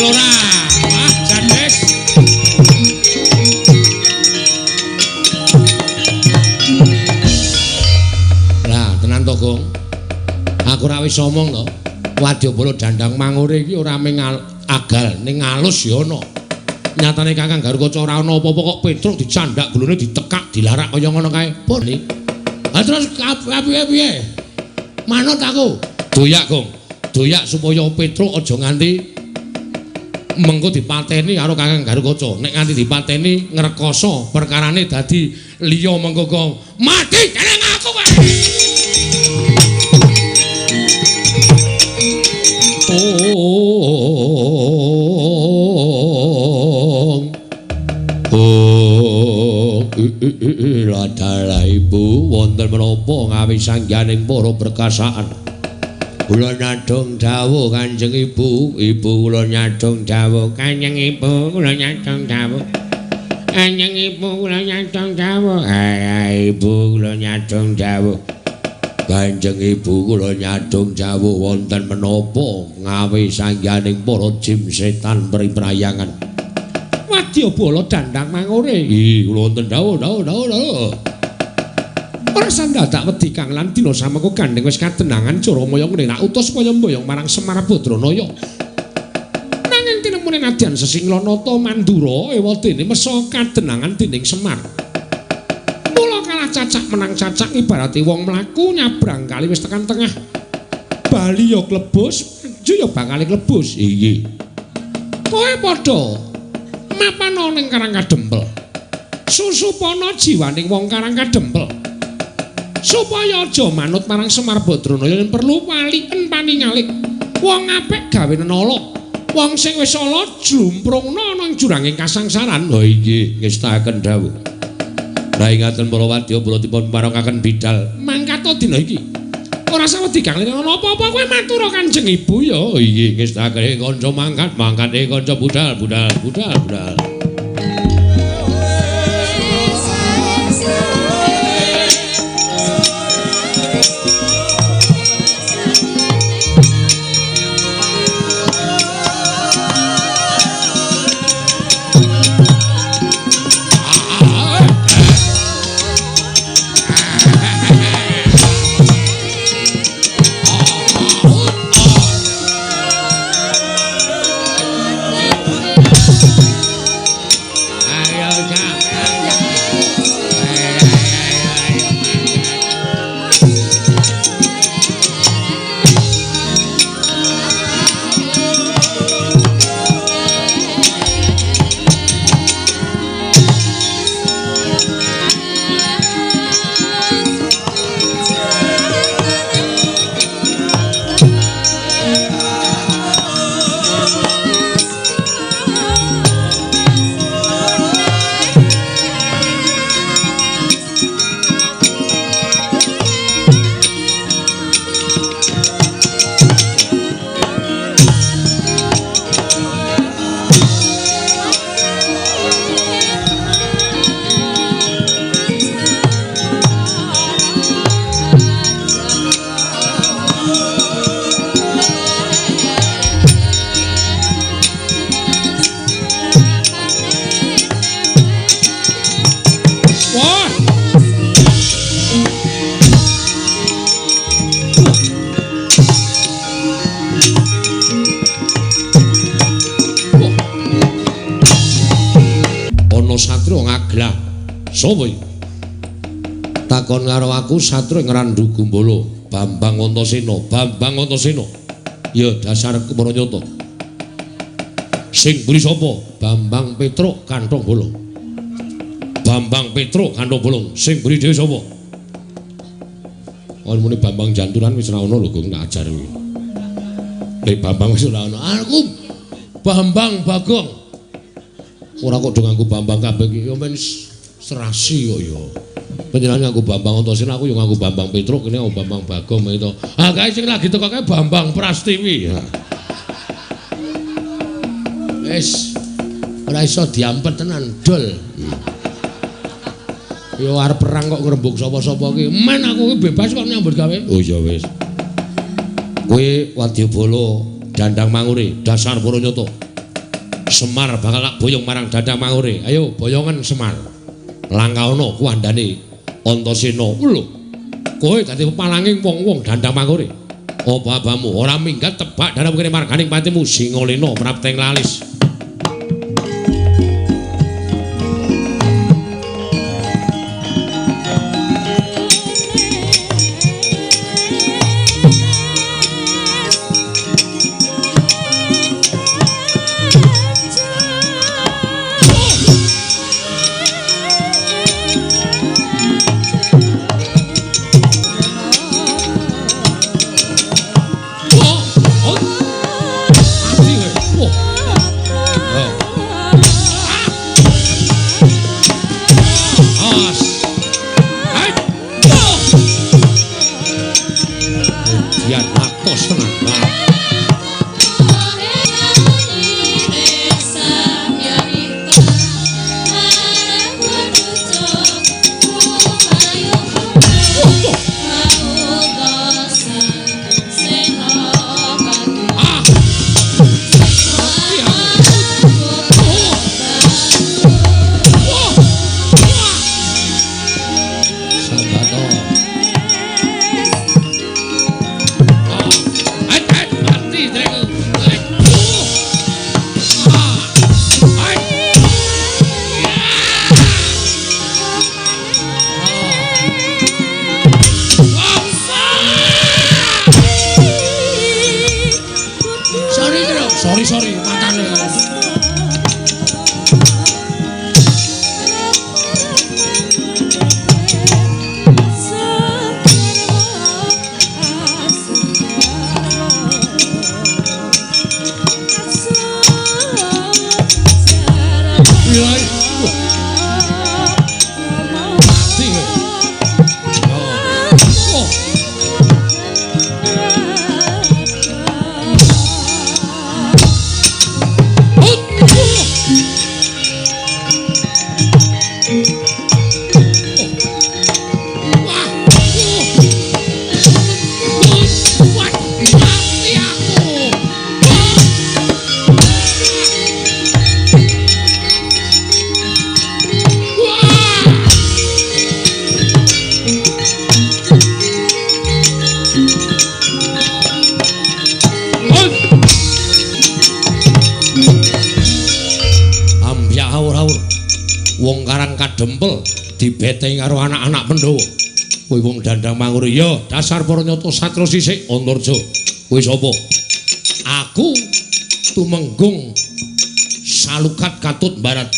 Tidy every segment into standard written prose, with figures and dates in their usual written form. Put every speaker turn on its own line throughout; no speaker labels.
ora? Wah, jades. Lah, tenan to, Gong. Aku ora wis omong to. Wadyabala Dandang Mangure iki ora mung agal, ning alus ya ana. Nyatane Kakang Garukaca ora ana apa-apa kok Petruk dicandak gulune ditekak, dilarak kaya ngono kae. Pun. Ha terus piye-piye? Manut aku. Doyak, Gong. Doyak supaya Petruk aja nganti mengko dipateni karo Kakang Garukaca. Nek nganti dipateni ngrekoso perkarane dadi liya mengko kok mati jeneng aku kowe. Ladalah ibu wonten menapa ngawisangganing para perkasaan. Kula nyadong dawuh Kanjeng Ibu, ibu kula nyadong dawuh Kanjeng Ibu, kula nyadong dawuh. Kanjeng Ibu kula nyadong dawuh. Ibu kula nyadong dawuh. Kanjeng Ibu kula nyadong dawuh wonten menapa ngawisangganing para jim setan priprayangan. Wadyabala Dandang Mangure. Ih, kula wonten dawuh, dawuh, dawuh, dawuh. Ora sandadak wedi Kang lan dina samengko gandeng wis kadenangan Jaramaya ngene tak utus kaya mboyong marang Semar Badranaya. Nanging tinemune nadyan Sesinglanata Mandura ewadene mesa kadenangan dening Semar. Mula kalah cacak menang cacak ibarate wong mlaku nyabrang kali wis tekan tengah. Bali ya klebus, maju ya bakal klebus. Iya. Kowe padha mapana ning Karang Kadempel. Susupana jiwaning wong Karang Kadempel. Supaya aja manut marang Semar Badranaya yen perlu waliken paningalik. Wong apik gawe nala. Wong sing wis ala jlumprungna ana ing juranging kasangsaran. Ha inggih, ngestaken dawuh. Lah ingaten para wadyabala dipun parengaken bidal mangkata dina iki. Ora sawedi Kang Lin ana apa-apa kowe matur Kanjeng Ibu ya. Inggih, ngestaken kanca mangkat, mangkate kanca budal, budal, budal, budal. Sapa iki? Takon karo aku satria Ngrandu Gumbala, Bambang Antasena, Bambang Antasena. Ya dasar kepara nyata. Sing mburi sapa? Bambang Petruk Kanthong Bolong. Bambang Petruk Kanthong Bolong. Sing mburi dhewe sapa? Ono muni Bambang Janturan wis ora ono lho, Gong, tak ajar kuwi. Nek Bambang wis ora ono. Aku Bambang Bagong. Ora kok do nganggo Bambang kabeh iki ya men serasi kok ya. Panjenengan nganggo Bambang Antasena, aku ya nganggo Bambang Petruk, kene nganggo Bambang Bagong itu. Ah kae sing lagi teko kae Bambang Prastiwi. Wis ora iso diampet tenan, dol. Ya arep perang kok ngrembug sapa-sapa iki. Men aku iki bebas kok nyambut gawe. Oh ya wis. Kowe wadyabala Dandang Mangure, dasar para nyata. Semar bakal tak boyong marang Dandang Mangure. Ayo boyongan Semar. Langkaono kuwandane Antasena. Lho. Kowe dadi pepalanging wong-wong Dandang Mangure. Apa abamu ora minggat tebak dalam kene marganing patimu Singalena prapteng lalis. Sorry, matane. Wong Karang Kadempel dibeteng karo anak-anak Pandhawa. Kuwi wong Dandang Mangure. Ya, dasar para nyata satru sisik Antarja. Kuwi sapa? Aku Tumenggung Salukat Katut Barat.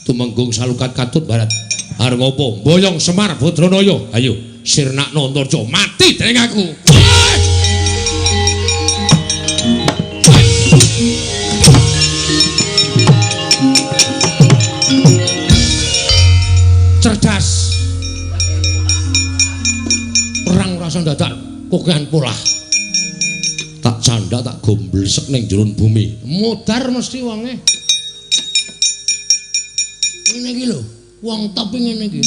Tumenggung Salukat Katut Barat. Arep ngopo? Boyong Semar Badranaya. Ayo sirnakno Antarja. Mati dening aku. Cerdas. Perang rasa dadak kokehan polah. Tak candak tak gomblesek ning jero bumi. Mudar mesti wonge. Ngene iki lho, wong top ngene iki.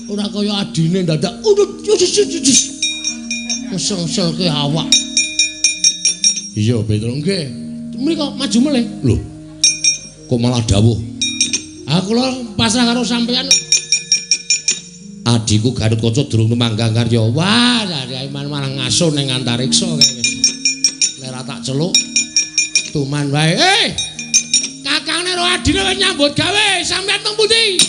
Ora kaya adine dadak udut ngesel-ngeselke awak. Iya, Petro nggih. Mriko maju melih. Lho. Kok malah dawuh? Aku lho pasrah karo sampeyan. Adhiku Gatot Kaca durung tumanggang karya. Wah, Aiman malah ngaso ning antariksa kae wis. Nek ora tak celuk tuman wae. Kakangne karo adine wis nyambut gawe, sampeyan teng pundi?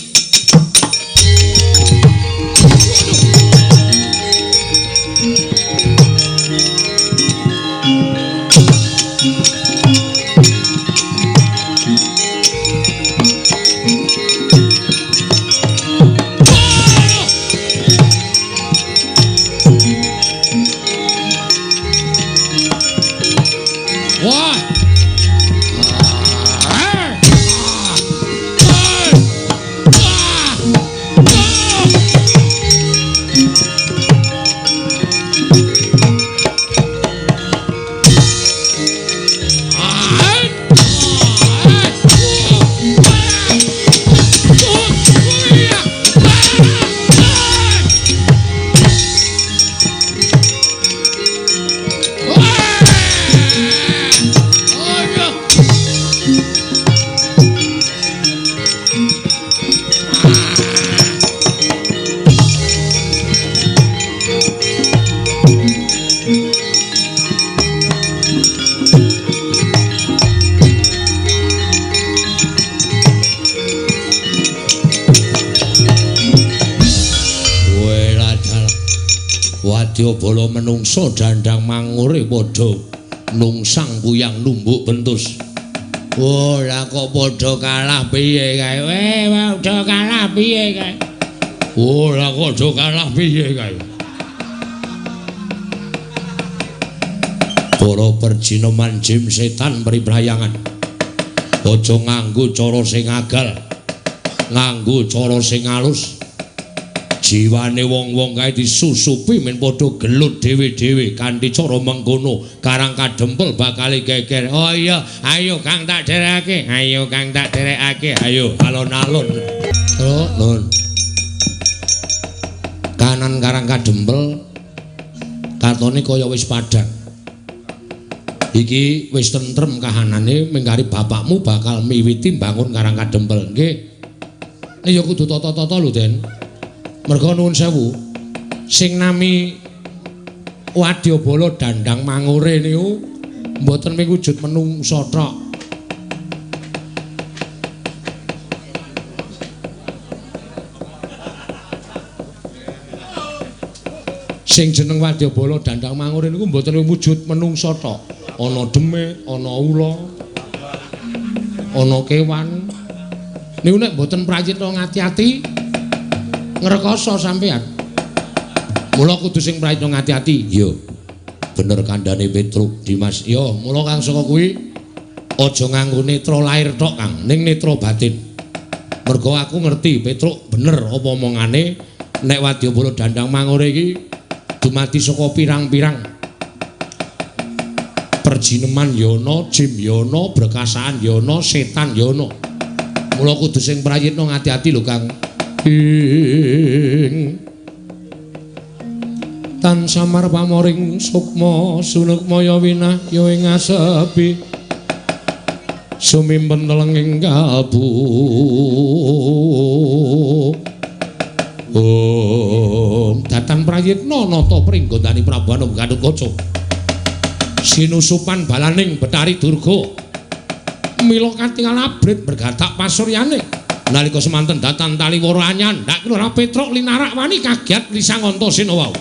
Wadyabala menungsa dandang mangure padha nungsang puyang numbuk bentus. Oh, lah kok padha kalah piye kae? Padha kalah piye kae? Oh, lah kok padha kalah piye kae? Para perjineman jim setan priprayangan. Aja nganggo cara sing agal, nganggo cara sing alus. Jiwane wong-wong kae disusupi men padha gelut dhewe-dhewe kanthi cara mengkono Karang Kadempel bakal geger. Oh iya, ayo Kang tak derekake, ayo Kang tak derekake, ayo alon-alon. Oh, nun. Kanan Karang Kadempel katone kaya wis padhang. Iki wis tentrem kahanane mengkari bapakmu bakal miwiti mbangun Karang Kadempel. Nggih. Nek ya kudu tata-tata lho, Den. Merga nuwun sewu, sing nami Wadyabala dandang mangure niku mboten mung wujud menungsa tok. Sing jeneng Wadyabala dandang mangure niku mboten mung wujud menungsa tok. Ana demit, ana ula, ana kewan. Niku nek mboten prayitna ngati-ati ngrekoso sampean. Mula kudu sing prayitna ngati-ati. Iya. Bener kandhane Petruk Dimas. Iya, mula kang saka kuwi aja nganggo netra lair tok, Kang, ning netra batin. Mergo aku ngerti Petruk bener apa omongane nek Wadyabala dandang mangure iki dumadi saka pirang-pirang perjineman ya ana, jim ya ana, brekasaan ya ana, setan ya ana. Mula kudu sing prayitna ngati-ati lho, Kang. Ing tan samar pamoring sukma sunukmaya winahya ing asepi sumimpen telenging kalbu. Om datan prayitna nata pringgondani Prabu Anom Gatotkaca sinusupan balaning Betari Durga mila katingal abrit bergatak pasuryane. Nalika semanten datan taliwara anyandhak Lurah Petruk linarak wani kagiat lisang Antasena wau.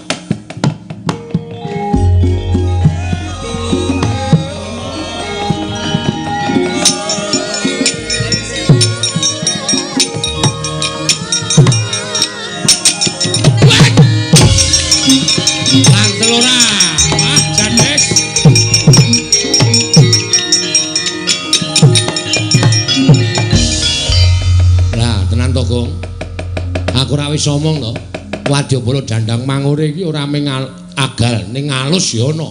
Lang telora, wah jades. Gong. Aku ora wis omong to. Wadyabala dandang mangure iki ora mung agal ning alus ya ana.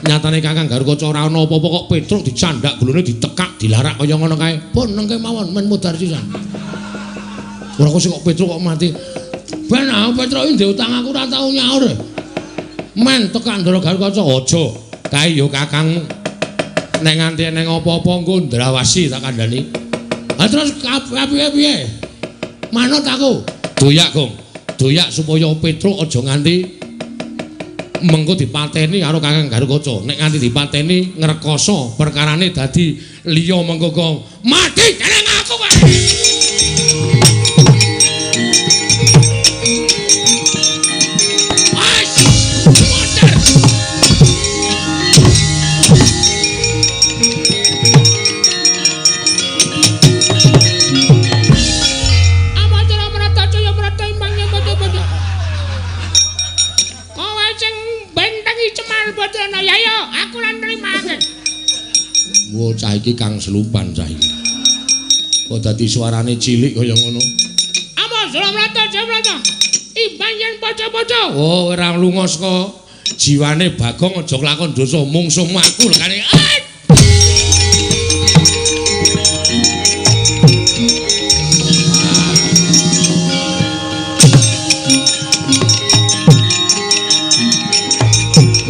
Nyatane Kakang Garukaca ora ana apa-apa kok Petruk dicandak gulune ditekak dilarak kaya ngono kae. Pun nengke mawon men mudhar sisan. Ora kok sing kok Petruk kok mati. Ben aku Petruk iki ndek utang aku ora tau nyaur. Men tekak Ndara Garukaca aja. Kae ya kakangmu. Nek nganti eneng apa-apa engko ndrawasi tak kandhani. Ha terus piye-piye? Manut aku. Doyak, Gong. Doyak supaya Petruk aja nganti mengko dipateni karo Kakang Garukaca. Nek nganti dipateni ngrekoso perkarane dadi liya mengko kok mati jeneng aku kae. Wo cah iki kang selupan cah iki. Kok dadi suarane cilik kaya ngono. Amos Surabrata Jabrata. Imbang yen paca-paca. Oh ora lunga saka jiwane Bagong aja kelakon dosa mungsuhmu aku lekane.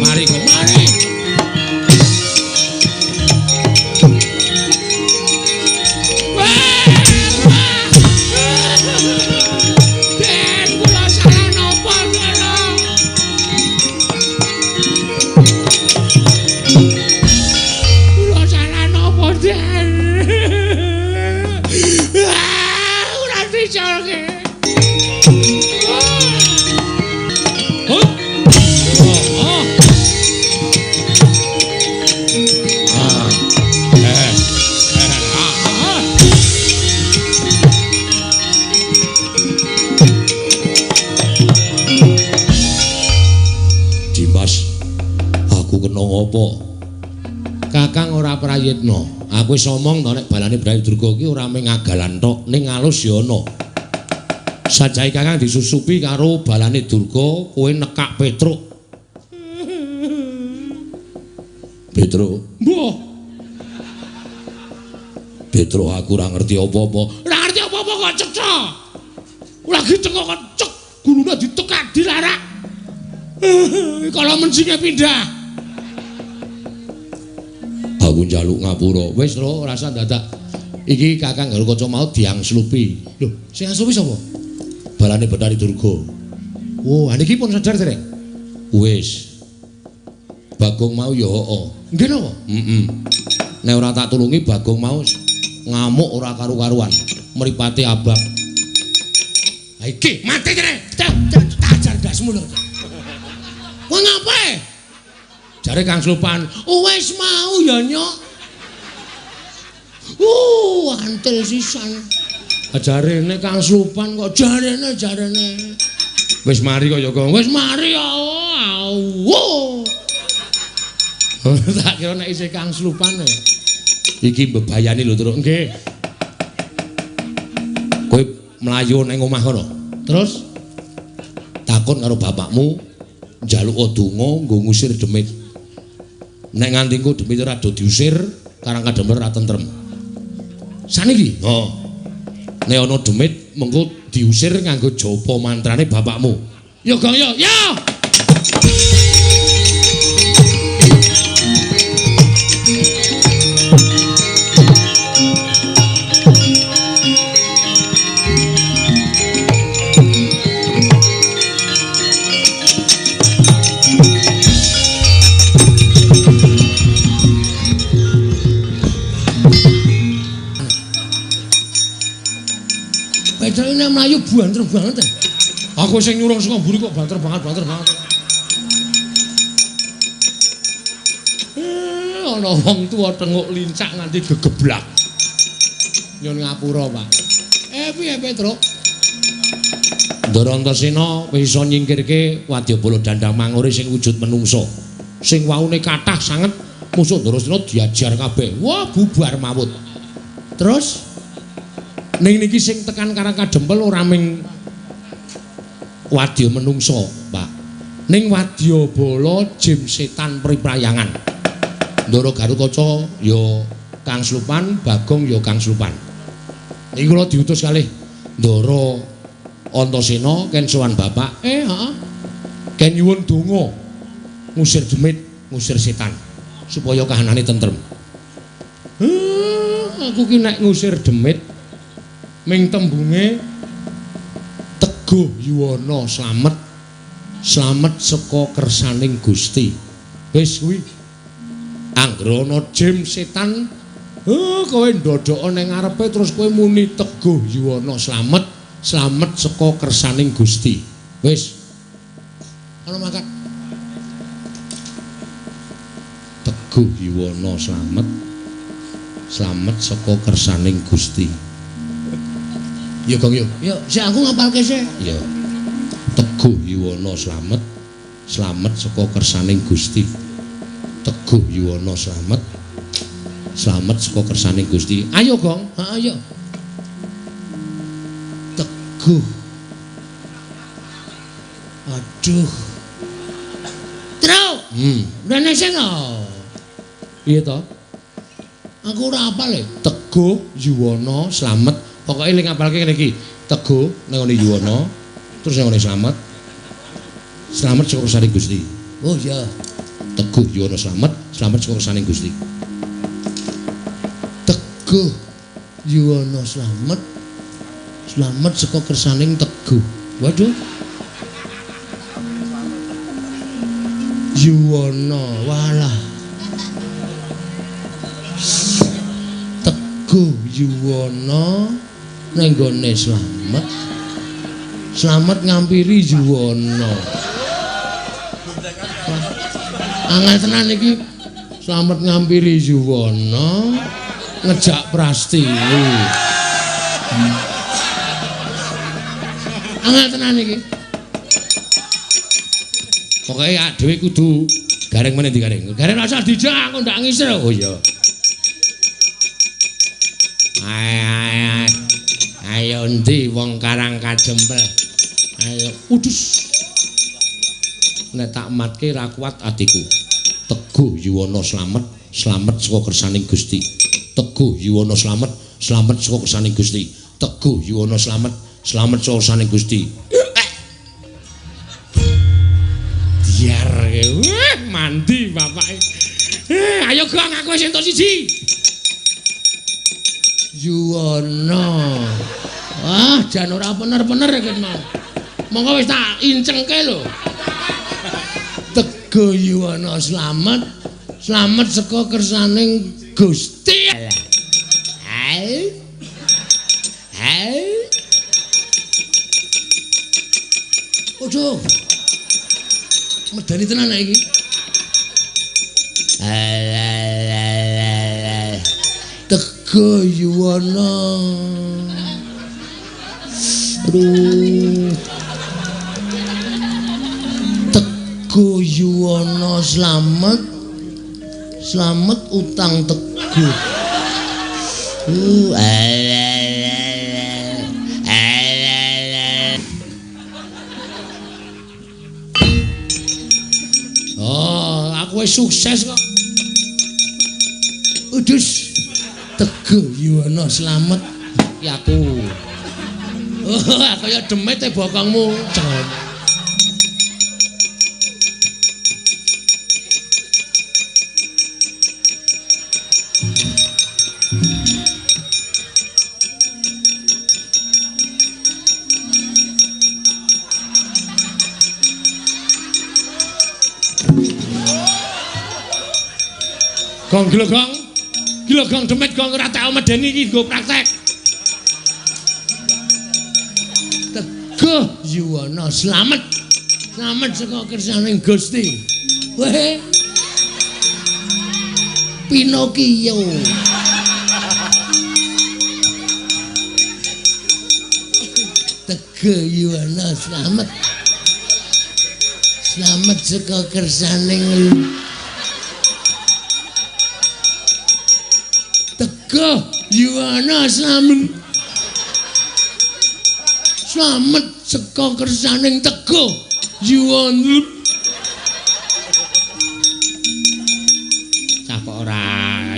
Mari kok mari. Apa? Kakang ora prayitna. Aku wis omong to nek balane Bathari Durga ki ora mung agalan tok, ning alus ya ana. Sajae Kakang disusupi karo balane Durga, kowe nekak Petruk. Petruk, mbuh. Petruk aku ora ngerti apa-apa. Ora ngerti apa-apa kok cetha. Lagi tengok kok cek gulune ditekak dilarak. Kalau mencinge pindah. Aku njaluk ngapura. Wis lho, rasa dadak. Iki Kakang Garukaca mau diangslupi. Lho, sing angslupi sapa? Balane Bathari Durga. Oh, niki pun sadar dereng? Wis. Bagong mau ya heeh. Nggih napa? Heeh. Nek ora tak tulungi Bagong mau ngamuk ora karu-karuan. Mripate abang. Ha iki mati kene. Tak ajar ndasmu lho. Kowe ngapae? Jare Kang Slupan, wis mau ya nyok. Antil sisan. Jarene Kang Slupan kok jarene. Wis mari kok ya, Gong. Wis mari ya. Tak kira nek isih Kang Slupan. Iki mbebayani lho, Truk. Nggih. Kowe mlayu ning omah kono. Terus takon karo bapakmu njaluk donga nggo ngusir demit. Nek nganti engko demit ora do diusir, Karang Kadempel ora tentrem. Saniki? Heeh. Nek ana demit mengko diusir nganggo japa mantrane bapakmu. Ya Gong ya. Ya. Ini mlayu banter banget. Aku sing nyurung saka mburi kok banter banget, banter banget. Ana wong tuwa tenguk lincak nganti gegeblak. Nyun ngapura, Pak. Piye Petruk? Ndara Antasena wis iso nyingkirke wadyabala Dandang Mangure sing wujud menungsa. Sing waune kathah sanget musuh Ndarasena diajar kabeh. Wah, bubar mawut. Terus ning niki sing tekan Karang Kadempel ora ming wadya menungsa, Pak. Ning wadyabala jim setan priprayangan. Ndara Garukaca ya Kang Slupan, Bagong ya Kang Slupan. Niki kula diutus kalih Ndara Antasena ken sowan bapak. Heeh. Ken nyuwun donga ngusir demit, ngusir setan supaya kahanane tentrem. Aku ki nek ngusir demit ming tembunge teguh yuwana slamet, slamet saka kersaning Gusti. Wis kuwi. Anggere ana jim setan, kowe ndodhoka ning ngarepe terus kowe muni teguh yuwana slamet, slamet saka kersaning Gusti. Wis. Ana mangkat. Teguh yuwana slamet, slamet saka kersaning Gusti. Ya Gong yo. Yo, sik aku ngapalke sik. Ya. Teguh yuwana slamet, slamet saka kersaning Gusti. Teguh yuwana slamet, slamet saka kersaning Gusti. Ayo Gong, heeh ayo. Teguh. Aduh. Truk. Rene sing. Piye to? Aku ora apal e. Teguh yuwana slamet. Pokoke eling ngapalke ngene iki. Teguh nang ngene yuwana, terus nang ngene slamet. Slamet saka kersaning Gusti. Oh iya. Teguh yuwana slamet, slamet saka kersaning Gusti. Teguh yuwana slamet, slamet saka kersaning Teguh. Waduh. Yuwana walah. Teguh yuwana nang nggone slamet, slamet ngampiri yuwana. Angel tenan iki. Slamet ngampiri yuwana ngejak Prastiwi. Angel tenan iki. Pokoke awake dhewe kudu Gareng meneh ndi gareng? Gareng rasa dijak aku ndak ngisir. Oh iya. Ayo endi wong Karang Kajempel. Ayo udus. Nek tak matke ra kuat atiku. Teguh Yuwana slamet, slamet saka kersaning Gusti. Teguh Yuwana slamet, slamet saka kersaning Gusti. Teguh Yuwana slamet, slamet saka kersaning Gusti. Diar mandi bapake. Ayo gong aku wis entuk siji. Yuwana. Wah, jan ora bener-bener iki mau. Monggo wis tak incengke lho. Teguh Yuwana slamet, slamet saka kersaning Gusti. Hai. Hai. Aduh. Medeni tenan nek iki. Teguh Yuwana. Aduh. Teguh Yuwana slamet. Slamet utang teguh. Oh, aku wis sukses kok. Udus. Teguh Yuwana slamet iki aku. Oh, kaya demit e bokongmu. Gong gila gong. Gila gong demit gong ora tau medeni iki nggo praktek. Teguh Yuwana slamet. Slamet saka kersaning Gusti. Weh. Pinokio. Teguh Yuwana slamet. Slamet saka kersaning Teguh Yuwana slamet. Slamet saka kersaning Teguh Yuwana. Cah kok ora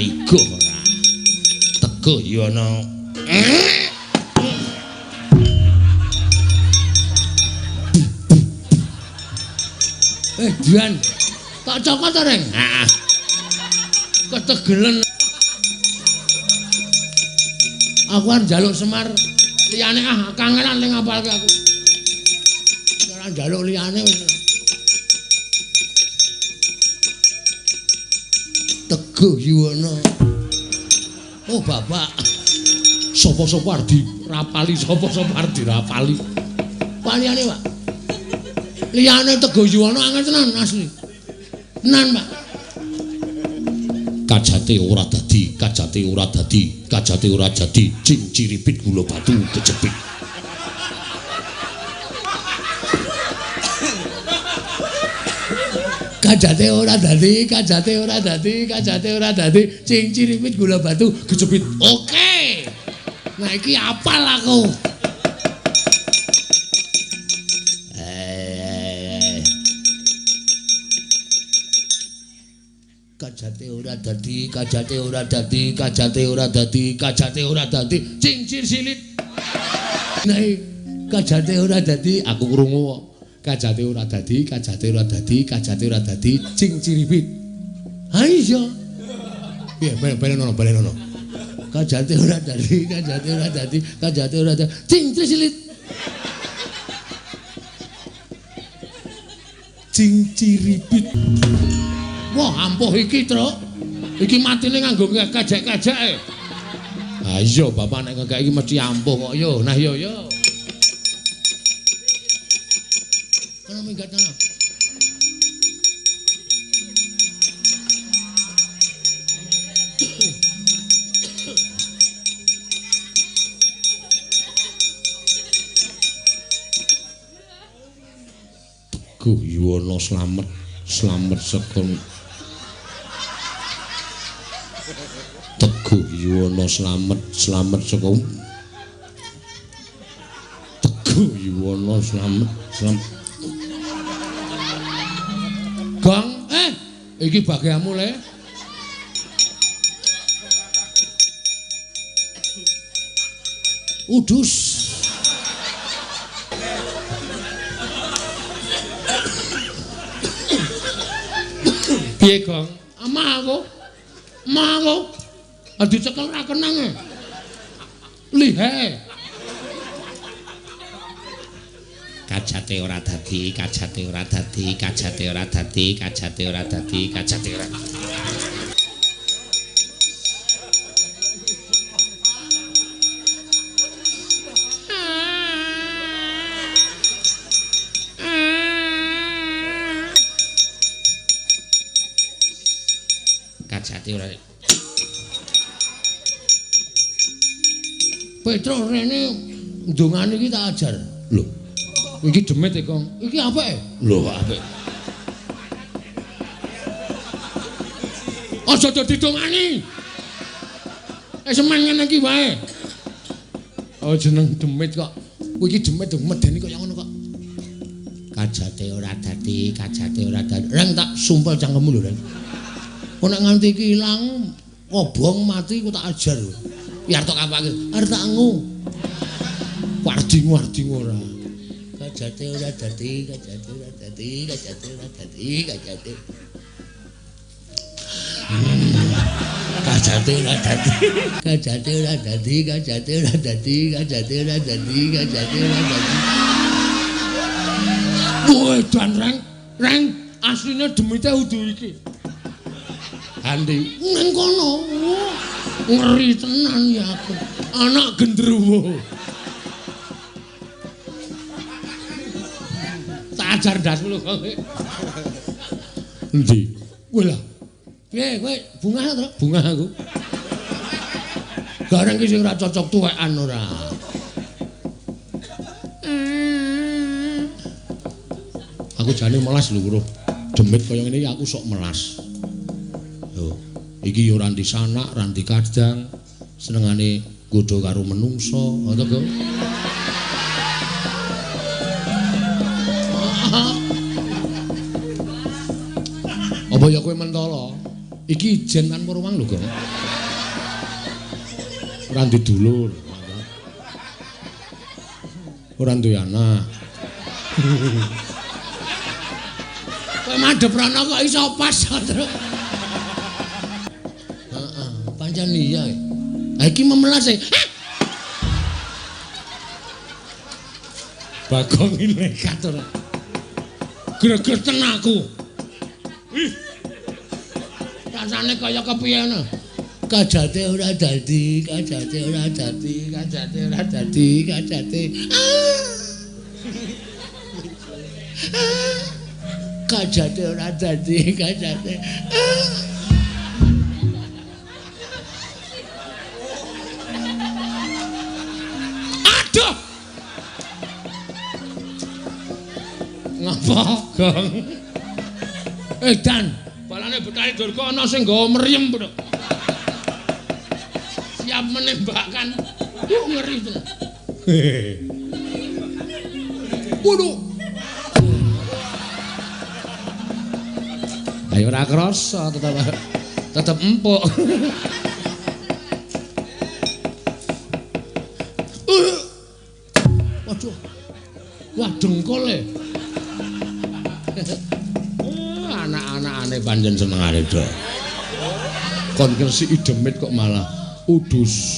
iguh ora. Teguh Yuwana. Duan. Tak cokot to, Reng? Heeh. Ketegelen. Aku arep njaluk Semar liyane ah kangelan ning ngapalke aku. Ora njaluk liyane wis. Teguh Yuwana. Oh bapak. Sapa-sapa arep dirapali, sapa-sapa arep dirapali. Pak liyane, Pak. Liyane Teguh Yuwana angel tenan asli. Tenan, Pak. Kajate ora dadi, kajate ora dadi, kajate ora jadi, cing ciripit gula batu kejepit. Kajate ora dadi, kajate ora dadi, kajate ora dadi, cing ciripit gula batu kejepit. Oke. Nah iki apal aku. Kajate ora dadi, kajate ora dadi, kajate ora dadi, kajate ora dadi, cincir silit. Nah, kajate ora dadi, aku krungu kok. Kajate ora dadi, kajate ora dadi, kajate ora dadi, cinciripit. Ha iya. Piye, balen ono, balen ono. Kajate ora dadi, kajate ora dadi, kajate ora dadi, cincir silit. Cinciripit. Wah, ampuh iki, Truk. Iki matine nganggo kajak-kajake. Ha iya, bapak nek ngekek iki mesti ampuh kok yo. Nah yo yo. Kono minggat ana. Teguh Yuwana slamet. Slamet saka Teguh Yuwana slamet, slamet saka Teguh Yuwana slamet, slamet. Gong, iki bagianmu le. Udus. Piye, Gong? Amah aku. Amah aku. Dicekel ora kenang e. Lihe. Kajate ora dadi, kajate ora dadi, kajate ora dadi, kajate ora dadi, kajate ora. Kajate ora. Petro rene ndongane iki tak ajar. Lho. Iki demit e, Kong. Iki apik? Lho, apik. Aja dadi dongani. Semen ngene iki wae. Oh, jeneng demit kok. Kuwi iki demit medeni kaya ngono kok. Kajate ora dadi, kajate ora dadi. Reng tak sumpel cangkemmu lho, Reng. Kok nek nganti iki ilang, kobong mati ku tak ajar. Biar tok apake? Arep tak ngu. Warding-warding ora. Kajate ora dadi, kajate ora dadi, kajate ora dadi, kajate. Kajate ora dadi. Kajate ora dadi, kajate ora dadi, kajate ora dadi, kajate ora dadi. Woi, dan reng, reng asline demite udu iki. Andi nang kono. Ngeri tenan ya aku. Anak gendruwo. Tak ajar ndasmu lho kok. Endi? Kowe lah. Piye kowe bungah to? Bungah aku. Gareng ki sing ora cocok tuwekan ora. Aku jane melas lho, Bro. Demit kaya ngene iki aku sok melas. Lho, iki ya ora ndi sanak, ora ndi kadang, senengane nggodha karo menungsa, ngono to, Apa ya kowe mentala? Iki ijen tanpa ruang lho, Gong. Ora ndi dulur. Ora duwe anak. Kowe madhep rono kok iso pas, Tru. Heeh, pancen iya. Ha iki memelas e. Bagong iki nekat ora. Gregeten aku. Ih. Rasane kaya kepiye ngono. Kajate ora dadi, kajate ora dadi, kajate ora dadi, kajate. Kajate ora dadi, kajate. Aduh. Ngapa, Gong? Dan balane Betari Durga ana sing nggawa mriyem, Bro. Siap menembakkan. Ngeri tenan. Waduh. Ayo ora krasa, tetep empuk. Waduh. Wah, dengkul e. Anak-anakane pancen senengane do. Kon ngresiki demit kok malah udus.